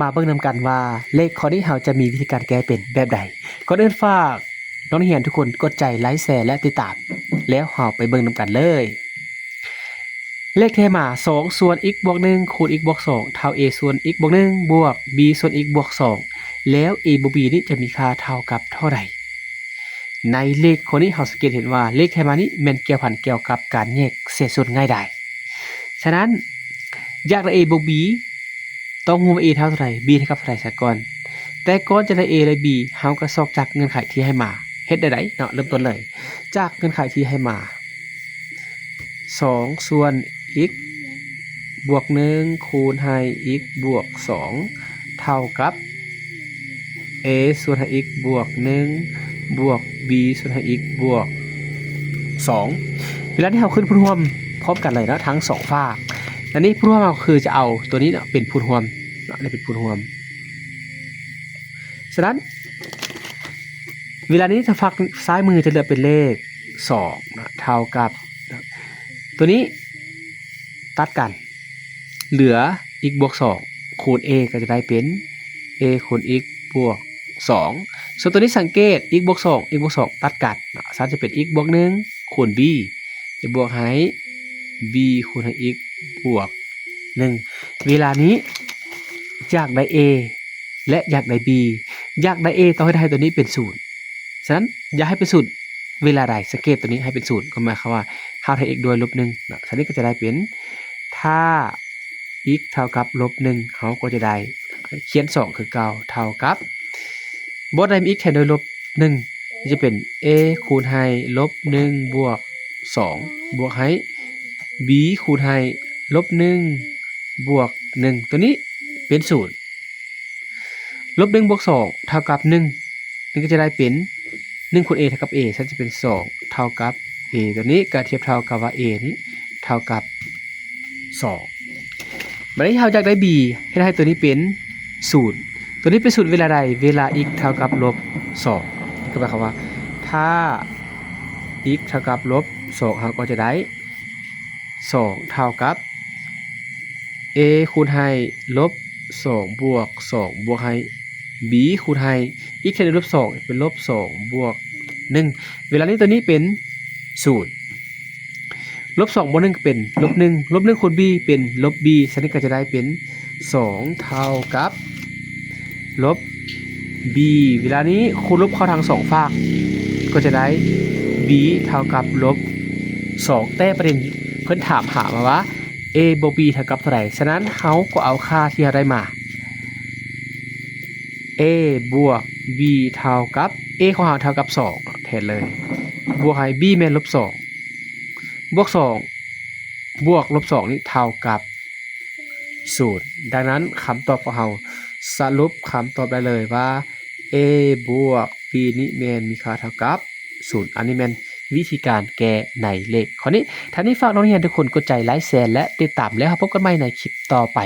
ມາເບິ່ງນຳກັນວ່າເລກຂໍ້ນີ້ເຮົາຈະມີວິທີການແກ້ເປັນແບບໃດ. ກ່ອນອື່ນຝາກ ນ້ອງນັກຮຽນທຸກຄົນກົດໃຈໄລແຊແລະຕິດຕາມ ແລ້ວເຮົາໄປເບິ່ງນຳກັນເລີຍ. ເລກທີ່ໃຫ້ມາ ສອງສ່ວນ x ບວກໜຶ່ງ ຄູນ x ບວກສອງ ເທົ່າ a ສ່ວນ x ບວກໜຶ່ງ ບວກ b ສ່ວນ x ບວກສອງ ແລ້ວ a ບວກ b ນີ້ຈະມີຄ່າເທົ່າກັບເທົ່າໃດ? ໃນເລກຂໍ້ນີ້ເຮົາສັງເກດເຫັນວ່າເລກທີ່ໃຫ້ມານີ້ແມ່ນກ່ຽວພັນກ່ຽວກັບການແຍກເສດສ່ວນງ່າຍດາຍ. ສະນັ້ນ ຢາກໄດ້ a ບວກ b ຕ້ອງຮູ້ວ່າ a ເທົ່າເທົ່າໃດ b ເທົ່າກັບເທົ່າໃດສາກ່ອນ. ແຕ່ກ່ອນຈະໄດ້ a ແລະ b ເຮົາກໍຊອກຈາກເງື່ອນໄຂທີ່ໃຫ້ມາ. ເຮັດແນວໃດເນາະ? ເລີ່ມຕົ້ນເລີຍ ຈາກເງື່ອນໄຂທີ່ໃຫ້ມາ ສອງສ່ວນ x ບວກໜຶ່ງ ຄູນໃຫ້ x ບວກສອງ ເທົ່າກັບ a ສ່ວນໃຫ້ x ບວກໜຶ່ງ ບວກ b ສ່ວນໃຫ້ x ບວກສອງ. ເວລານີ້ເຮົາຂຶ້ນພູດຮ່ວມພ້ອມກັນເລີຍເນາະ ທັງສອງຟາກ. ອັນນີ້ພູດຮ່ວມເຮົາຄືຈະເອົາຕົວນີ້ເນາະເປັນພູດຮ່ວມເນາະ ນີ້ເປັນພູດຮ່ວມ. ສະນັ້ນ ເວລານີ້ທາງຟາກຊ້າຍມືຈະເຫຼືອເປັນເລກສອງເນາະ ເທົ່າກັບ ຕົວນີ້ຕັດກັນ ເຫຼືອ x ບວກສອງ ຄູນ a ກໍຈະໄດ້ເປັນ a ຄູນ x ບວກສອງ. ສ່ວນຕົວນີ້ສັງເກດ x ບວກສອງ x ບວກສອງຕັດກັນເນາະ ສະນັ້ນຈະເປັນ x ບວກໜຶ່ງ ຄູນ b ຈະບວກໃຫ້ b ຄູນໃຫ້ x ບວກໜຶ່ງ. ເວລານີ້ຢາກໄດ້ a ແລະ ຢາກໄດ້ b. ຢາກໄດ້ a ຕ້ອງເຮັດໃຫ້ຕົວນີ້ເປັນສູນ. ສະນັ້ນ ຢາກໃຫ້ເປັນສູນເວລາໃດ? ສັງເກດຕົວນີ້ໃຫ້ເປັນສູນ ກໍໝາຍຄວາມວ່າເຮົາແທນ x ດ້ວຍລົບໜຶ່ງເນາະ. ສະນັ້ນກໍຈະໄດ້ເປັນ ຖ້າ x ເທົ່າກັບລົບໜຶ່ງ ເຮົາກໍຈະໄດ້ ຂຽນສອງຄືເກົ່າ ເທົ່າກັບ ບໍ່ໄດ້ມີ x ແທນດ້ວຍລົບໜຶ່ງ ຈະເປັນ a ຄູນໃຫ້ລົບໜຶ່ງ ບວກສອງ ບວກໃຫ້ b ຄູນໃຫ້ລົບໜຶ່ງ ບວກໜຶ່ງ ຕົວນີ້ເປັນສູນ. ລົບໜຶ່ງ ບວກສອງ ເທົ່າກັບໜຶ່ງ ນີ້ກໍຈະໄດ້ເປັນ ໜຶ່ງຄູນ a ເທົ່າກັບ a ສະນັ້ນຈະເປັນສອງ ເທົ່າກັບ a ຕົວນີ້ກໍທຽບເທົ່າກັບວ່າ a ນີ້ເທົ່າກັບສອງ. ບາດນີ້ເຮົາຢາກໄດ້ b ເຮັດໃຫ້ຕົວນີ້ເປັນສູນ. ຕົວນີ້ເປັນສູນເວລາໃດ? ເວລາ x ເທົ່າກັບລົບສອງ. ນີ້ກໍໝາຍຄວາມວ່າ ຖ້າ x ເທົ່າກັບລົບສອງ ເຮົາກໍຈະໄດ້ ສອງ ເທົ່າກັບ a ຄູນໃຫ້ລົບສອງ ບວກສອງ ບວກໃຫ້ b ຄູນໃຫ້ x ແທນດ້ວຍລົບສອງ ເປັນລົບສອງ ບວກໜຶ່ງ. ເວລານີ້ຕົວນີ້ເປັນສູນ. ລົບສອງ ບວກໜຶ່ງ ກໍເປັນລົບໜຶ່ງ ລົບໜຶ່ງຄູນ b ເປັນລົບ b ສະນັ້ນກໍຈະໄດ້ເປັນສອງ ເທົ່າກັບ ລົບ b. ເວລານີ້ຄູນລົບເຂົ້າທັງສອງຟາກ ກໍຈະໄດ້ b ເທົ່າກັບລົບສອງ. ແຕ່ປະເດັນເພິ່ນຖາມຫາມາວ່າ a ບວກ b ເທົ່າກັບເທົ່າໃດ? ສະນັ້ນເຮົາກໍເອົາຄ່າທີ່ເຮົາໄດ້ມາ a ບວກ b ເທົ່າກັບ a ຂອງເຮົາເທົ່າກັບສອງ ແທນເລີຍ ບວກໃຫ້ b ແມ່ນລົບສອງ ບວກສອງ ບວກລົບສອງນີ້ເທົ່າກັບສູນ. ດັ່ງນັ້ນ ຄຳຕອບຂອງເຮົາ ສະຫຼຸບຄຳຕອບໄດ້ເລີຍວ່າ a ບວກ b ນີ້ແມ່ນມີຄ່າເທົ່າກັບສູນ. ອັນນີ້ແມ່ນວິທີການແກ້ໃນເລກຂໍ້ນີ້. ທັງນີ້ຝາກນ້ອງນັກຮຽນທຸກຄົນກົດໃຈໄລແຊ ແລະ ຕິດຕາມ ແລ້ວເຮົາພົບກັນໃໝ່ໃນຄລິບຕໍ່ໄປ.